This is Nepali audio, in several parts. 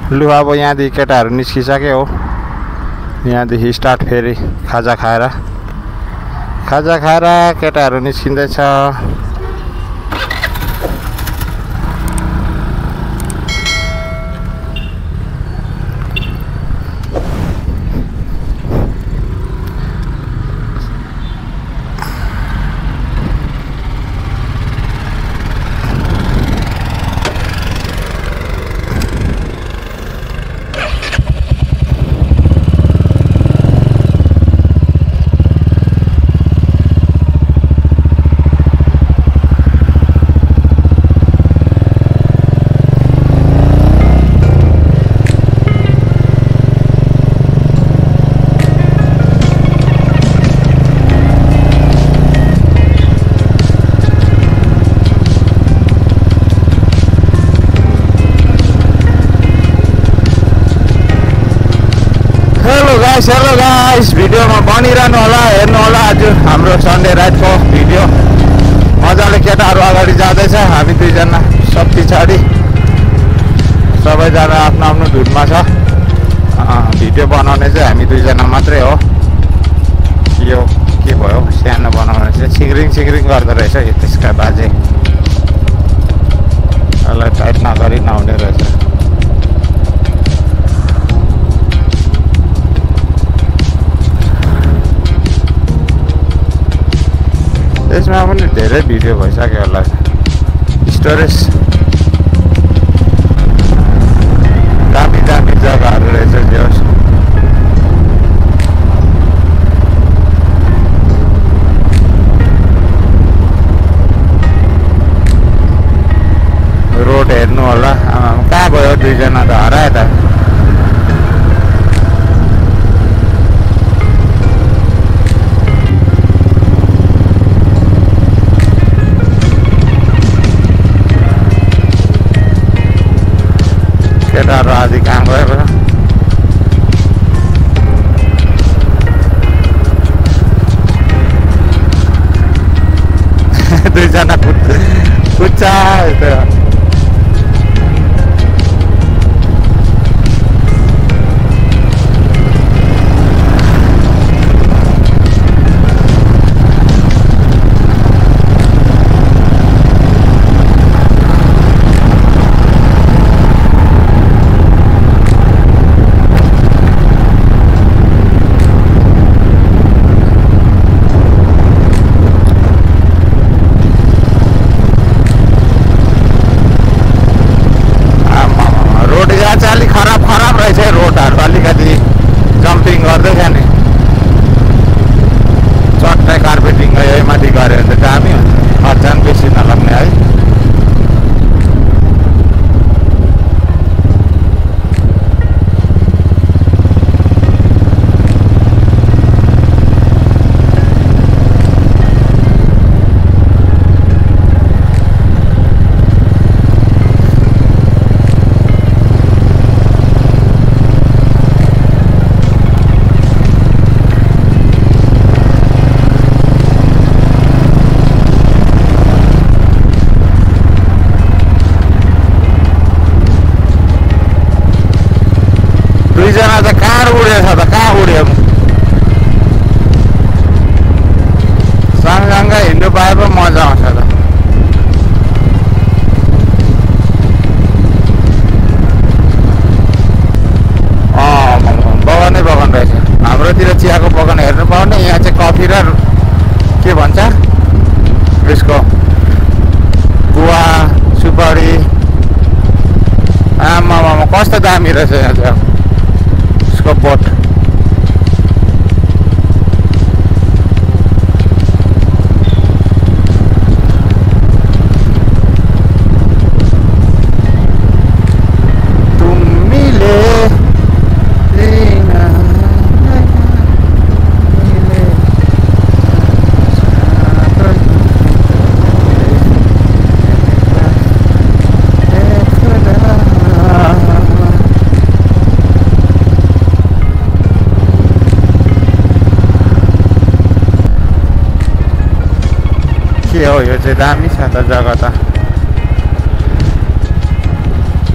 लु अब यहाँदेखि केटाहरू निस्किसक्यो हो। यहाँदेखि स्टार्ट फेरि खाजा खाएर केटाहरू निस्किँदैछ। हेलो गाइस, भिडियोमा बनिरहनु होला, हेर्नु होला। आज हाम्रो सन्डे राइडको भिडियो मजाले केटाहरू अगाडि जाँदैछ, हामी दुईजना सब पछाडि, सबैजना आफ्नो आफ्नो धुनमा छ। भिडियो बनाउने चाहिँ हामी दुईजना मात्रै हो। यो के भयो, सानो बनाउने चाहिँ सिग्रिङ गर्दो रहेछ त्यसका बाजे। यसलाई टाइट नगरी नहुने रहेछ। यसमा पनि धेरै भिडियो भइसक्यो होला। स्टोरेज दामी जग्गाहरू रहेछ। त्यो रोड हेर्नु होला। कहाँ भयो दुईजना त हरायो त। केटाहरू आदि काम गयो। दुईजना कुद्छ। रोडहरू अलिकति जम्पिङ गर्दै जाने। चट्टै कार्पेटिङ यही माथि गऱ्यो भने त दामी हुन्छ, खर्च पनि बेसी नलाग्ने है। दुईजना त कहाँ उडेछ त, कहाँ उड्यो। सँगसँगै हिँड्नु पाए पो मजा आउँछ त। बगानै बगान रहेछ। हाम्रोतिर चियाको बगान हेर्नु पाउने, यहाँ चाहिँ कफी र के भन्छ यसको गुवा सुपारी। आमामा कस्तो दामी रहेछ यहाँ चाहिँ यसको बोट। के हो यो चाहिँ, दामी छ त जग्गा त।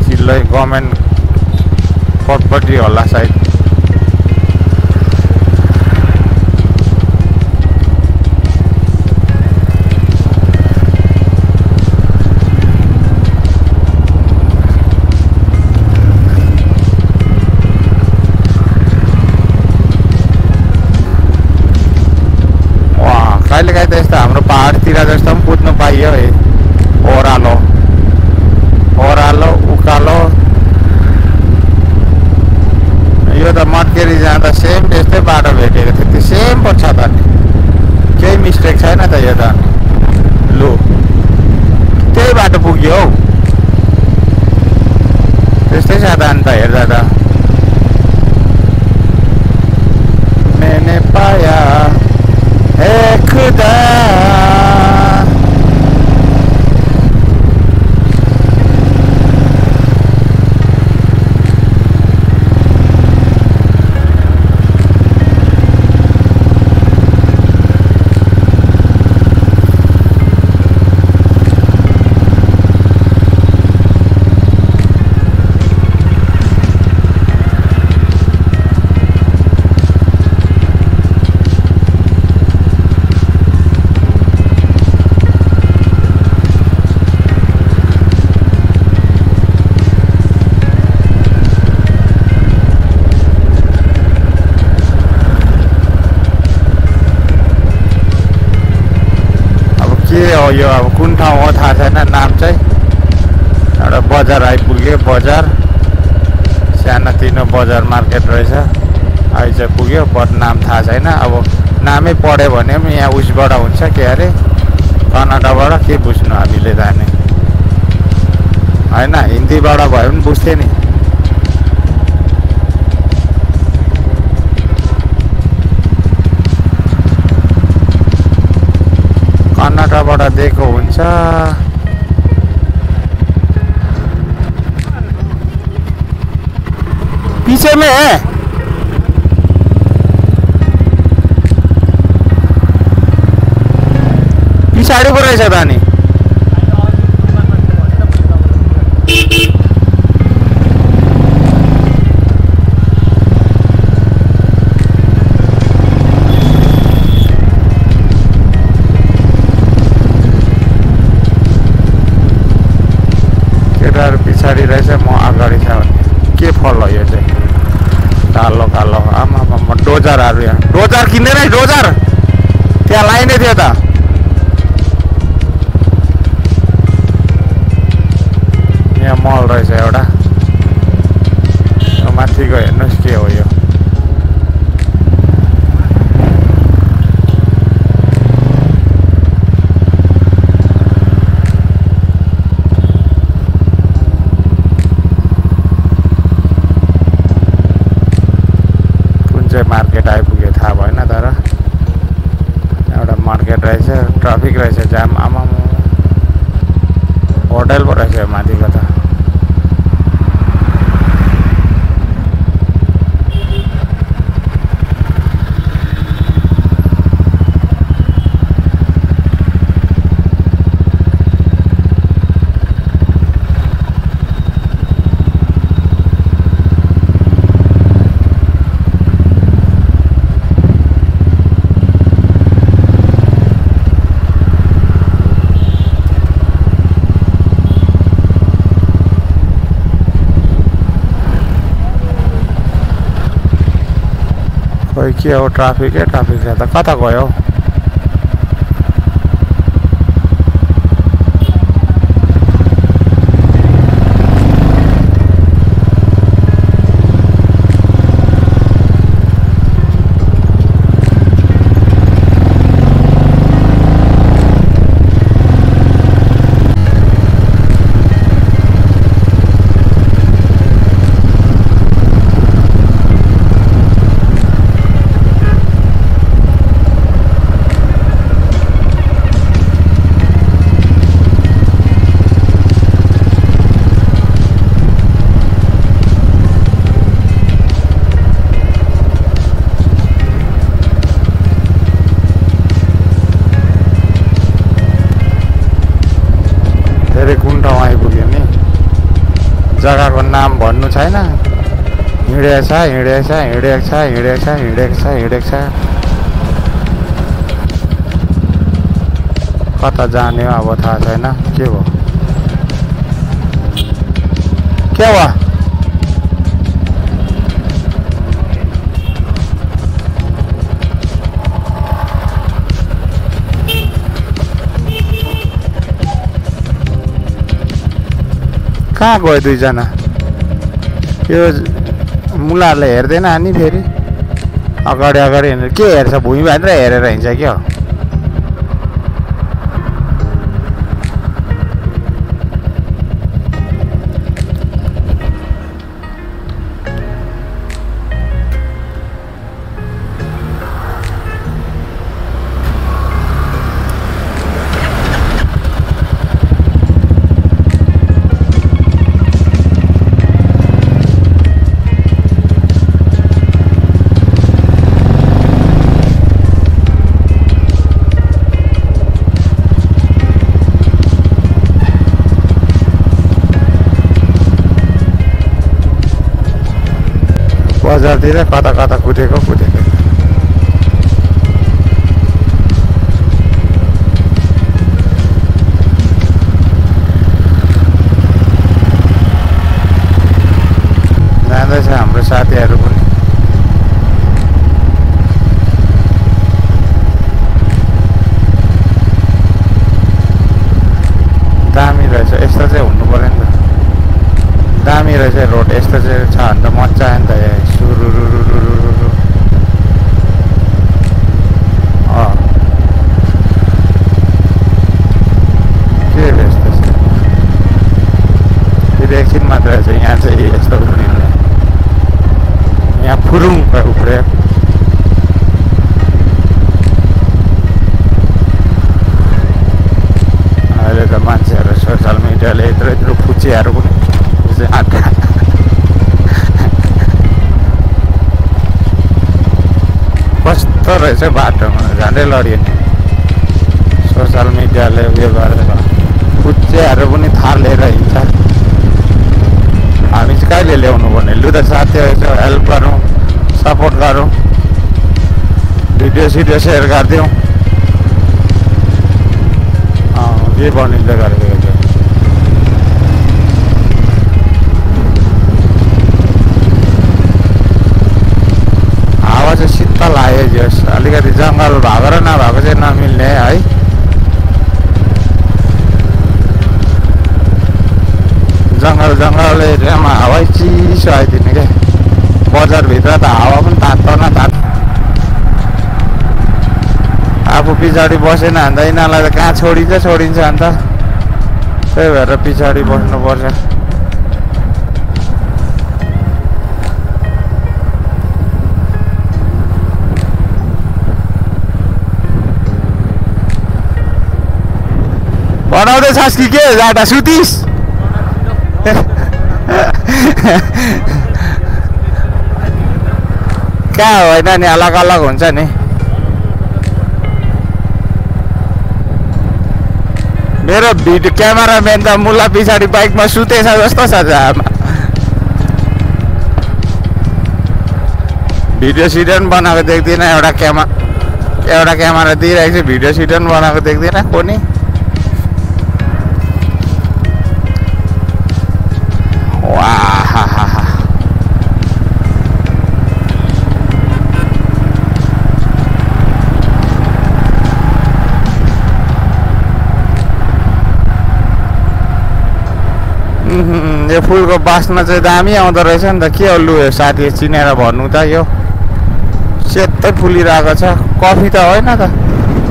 चिल्लै गभर्मेन्ट पटपट्टि होला सायद। कहिलेकाहीँ त यस्तो हाम्रो पहाडतिर जस्तो पनि कुद्नु पाइयो है। ओह्रालो ओह्रालो उकालो यो त मडकेरी जाँदा सेम त्यस्तै बाटो भेटेको थियो, त्यो सेम पो छ त नि, केही मिस्टेक छैन त यो त। लु त्यही बाटो पुग्यो हौ, त्यस्तै छ त अन्त हेर्दा त। मैंने पाया है खुदा हो यो अब कुन ठाउँ हो थाहा छैन, नाम चाहिँ। एउटा बजार आइपुग्यो, बजार सानोतिनो बजार मार्केट रहेछ, अहिले चाहिँ पुग्यो, बट नाम थाहा छैन। अब नामै पढ्यो भने पनि यहाँ उसबाट हुन्छ के अरे कन्नडबाट के बुझ्नु हामीले जाने होइन, हिन्दीबाट भयो भने बुझ्थ्यो नि। कन्नडबाट दिएको हुन्छ। पीछे में है पछाडि पो रहेछ त नि। पछाडि रहेछ, म अगाडि छ भने के फल हो यो चाहिँ, कालो कालो। आमा डोजरहरू, यहाँ डोजर किन्दैन है, डोजर त्यहाँ लाइनै थियो त। यहाँ मल रहेछ एउटा, माथिको हेर्नुहोस् के हो यो। मार्केट आइपुग्यो थाहा भएन, तर एउटा मार्केट रहेछ, ट्राफिक रहेछ, जाम। आमा होटल पो रहेछ माथिको त। खोइ के हो, ट्राफिकै ट्राफिक छ त, कता गयो? जग्गाको नाम भन्नु छैन, हिँडेछ हिँडेछ हिँडेछ हिँडेछ हिँडेछ हिँडेछ कता जाने अब थाहा छैन के भयो के भयो कहाँ गयो दुईजना यो मुलाहरूले हेर्दैन नि फेरि अगाडि अगाडि हिँडेर के हेर्छ भुइँ बाँधेर हेरेर हिँड्छ क्या हो बजारतिर कता कता कुदेको जाँदैछ हाम्रो साथीहरू पनि दामी रहेछ यस्तो चाहिँ हुनु पर्यो नि त दामी रहेछ रोड यस्तो चाहिँ छ भने त मजा आयो नि त सुरुरुरुरुरु के यस्तो छ फेरि एकछिन मात्र रहेछ यहाँ चाहिँ यस्तो उफ्रिने यहाँ फुरुङ उफ्रियो अहिले त मान्छेहरू सोसियल मिडियाले यत्रो यत्रो फुचिहरू पनि कस्तो रहेछ बाटोमा झन्डै लडियो सोसियल मिडियाले उयो गरेर फुच्चेहरू पनि थालेर हिँड्छ हामी चाहिँ कहिले ल्याउनु पर्ने लु त साथीहरू हेल्प गरौँ सपोर्ट गरौँ भिडियो सिडियो सेयर गरिदिउँ के बनिँदै गरेको चाहिँ शीतल आयो जस अलिकति जङ्गल भएको र नभएको चाहिँ नमिल्ने है जङ्गल एरियामा हावा चिसो आइदिने क्या बजारभित्र त हावा पनि तातो न तातो आफू पछाडि बसेन अन्त यिनीहरूलाई त कहाँ छोडिन्छ अन्त त्यही भएर पछाडि बस्नुपर्छ बनाउँदैछस् कि के जाँदा सुतिस कहाँ होइन नि अलग अलग हुन्छ नि मेरो भिडियो क्यामेराम्यान त मुला पछाडि बाइकमा सुतेछ जस्तो छ भिडियो सिडियो पनि बनाएको देख्दिनँ एउटा क्यामेरा दिइरहेको छु भिडियो सिडियो पनि बनाएको देख्दिनँ कोनी यो फुलको बास्ना चाहिँ दामी आउँदो रहेछ नि त के हो लु साथी चिनेर भन्नु त यो सेतै फुलिरहेको छ कफी त होइन त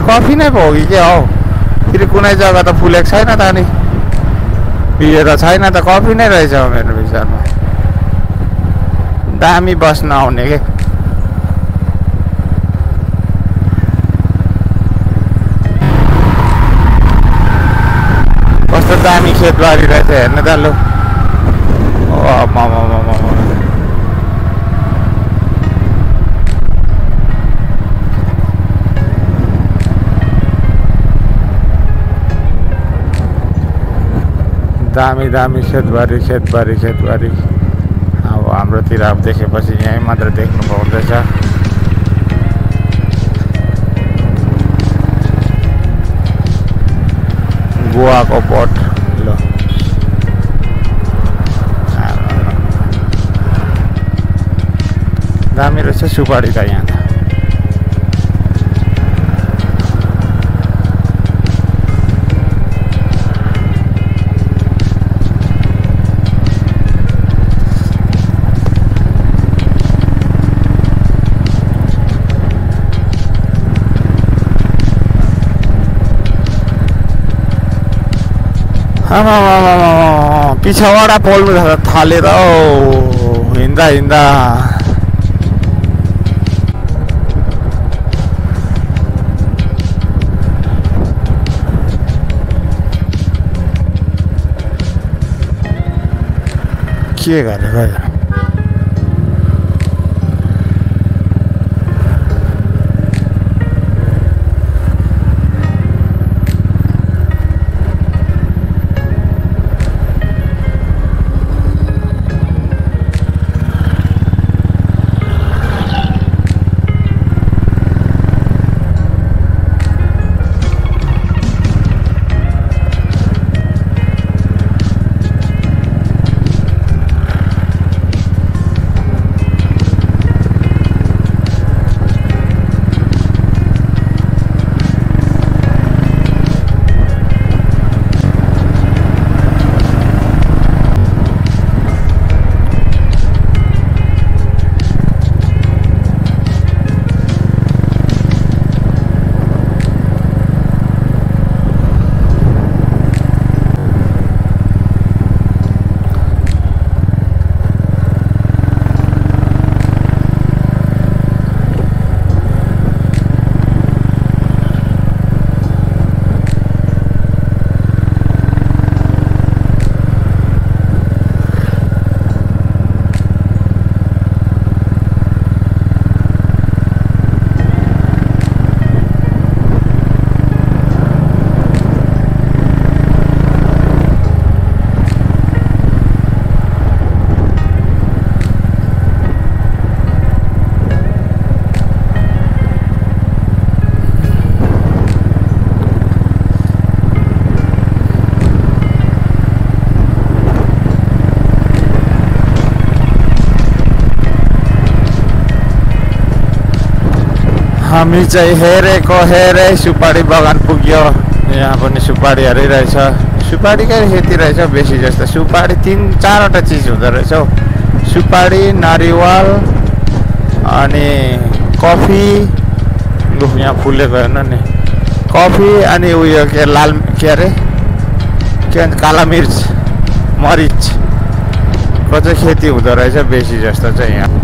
कफी नै भयो कि के हौ फेरि कुनै जग्गा त फुलेको छैन त नि यो त छैन त कफी नै रहेछ मेरो विचारमा दामी बस्न आउने के कस्तो दामी खेतबारी रहेछ हेर्नु त लु दामी दामी खेतबारी अब हाम्रोतिर अब देखेपछि यहीँ मात्र देख्नु पाउँदैछ। गोवाको बोट ल दामी रहेछ सुपारी त यहाँ त। पिछाबाट पोल्नु थालेर हिँड्दा हिँड्दा के गरेको हामी चाहिँ हेरेको हेरे सुपारी बगान पुग्यो। यहाँ पनि सुपारी हरिरहेछ, सुपारीकै खेती रहेछ बेसी जस्तो। सुपारी 3-4वटा चिज हुँदो रहेछ हौ, सुपारी, नारिवल अनि कफी। यहाँ फुलेको हेर्नु नि, कफी अनि उयो के लाल के अरे के भन्छ काला मिर्च मरिचको चाहिँ खेती हुँदो रहेछ बेसी जस्तो चाहिँ यहाँ।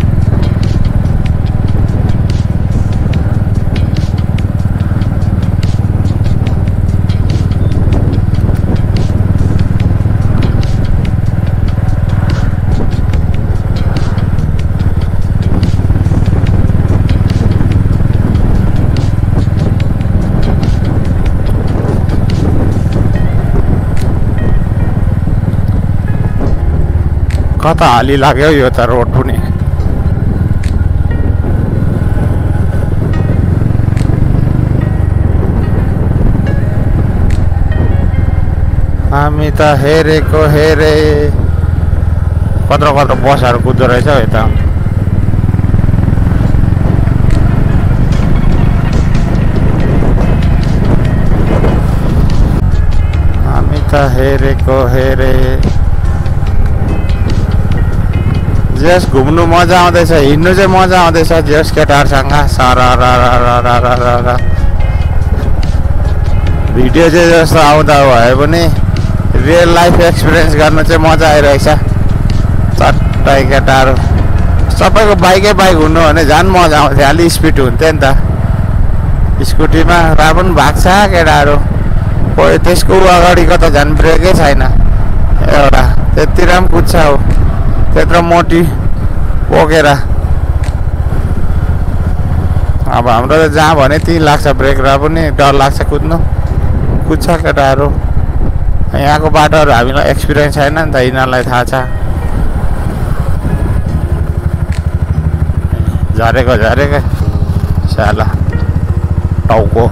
कता हाली लाग्यो यो त रोड पनि। हामी त हेरेको हेरे कत्रो कत्रो बसहरू कुद्दो रहेछ हौ यता। हामी त हेरेको हेरे। जस घुम्नु मजा आउँदैछ, हिँड्नु चाहिँ मजा आउँदैछ जस केटाहरूसँग सारा भिडियो चाहिँ जस्तो आउँदा भए पनि रियल लाइफ एक्सपिरियन्स गर्न चाहिँ मजा आइरहेछ। चट्टै केटाहरू सबैको बाइकै बाइक हुनु भने झन् मजा आउँथ्यो, अलि स्पिड हुन्थ्यो नि त स्कुटीमा। र पनि भाग्छ केटाहरू, कोही त्यसको अगाडिको त झन् ब्रेकै छैन एउटा, त्यतिर पनि कुद्छ हो त्यत्रो मोटी बोकेर। अब हाम्रो त जहाँ भने त्यहीँ लाग्छ ब्रेक, र पनि डर लाग्छ कुद्नु। कुद्छ केटाहरू, यहाँको बाटोहरू हामीलाई एक्सपिरियन्स छैन नि त, यिनीहरूलाई थाहा छ। झरेको झरेकै साला टाउको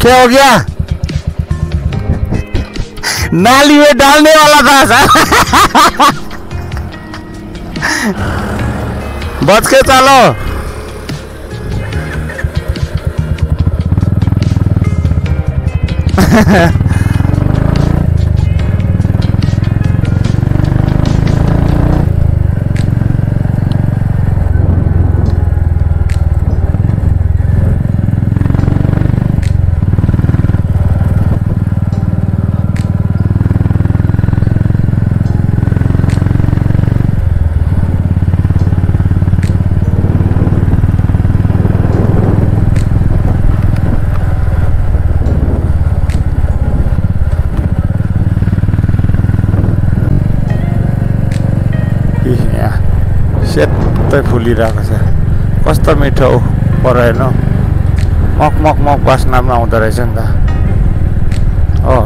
क्या हो गया? नाली में डालने वाला था बच के चलो। सेतै फुलिरहेको छ कस्तो मिठो परेन मक मक मक बास्नामा आउँदो रहेछ नि त हो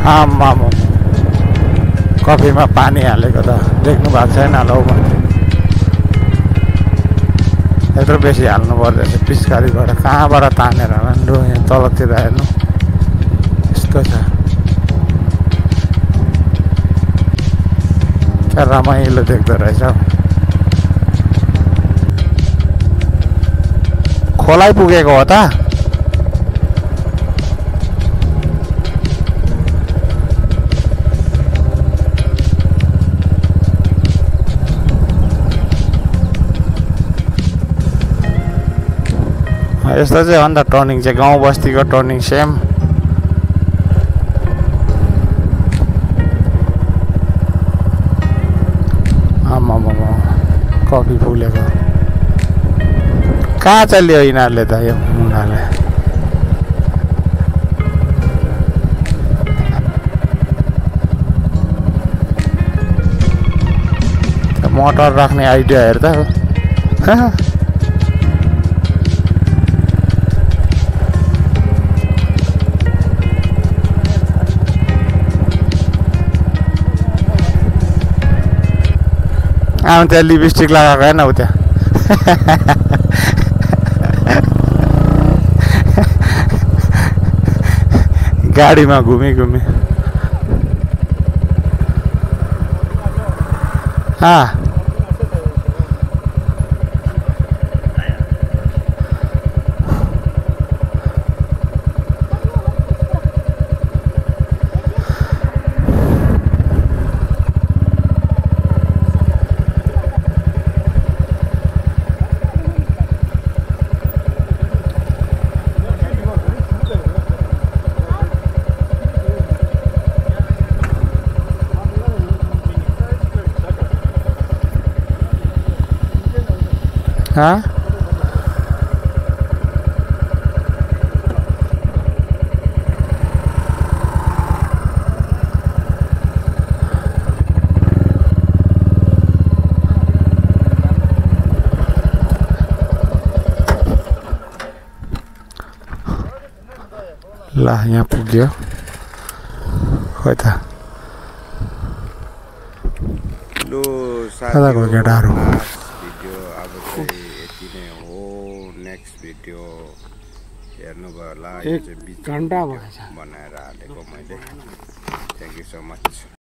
आमा कफीमा पानी हालेको त देख्नु भएको छैन होला हौ यत्रो बेसी हाल्नु पर्दैछ पिचकारीबाट कहाँबाट तानेर लु यहाँ तलतिर हेर्नु यस्तो छ क्या रमाइलो देख्दो रहेछ खोलाइ पुगेको हो त यस्तो चाहिँ अन्त टर्निङ चाहिँ गाउँ बस्तीको टर्निङ सेम आमामा कफी फुलेको कहाँ चल्यो यिनीहरूले त यो मुनाले मोटर राख्ने आइडिया हेर्दा त्यहाँ लिपस्टिक लगाएको होइन उ त्यहाँ गाडीमा घुमी घुमी ल यहाँ पुग्यो खोइ त लो कताको केटाहरू भिडियो अब चाहिँ यति नै हो नेक्स्ट भिडियो हेर्नुभयो होला यो चाहिँ 1 घण्टा भएछ बनाएर हालेको मैले थ्यांक यू सो मच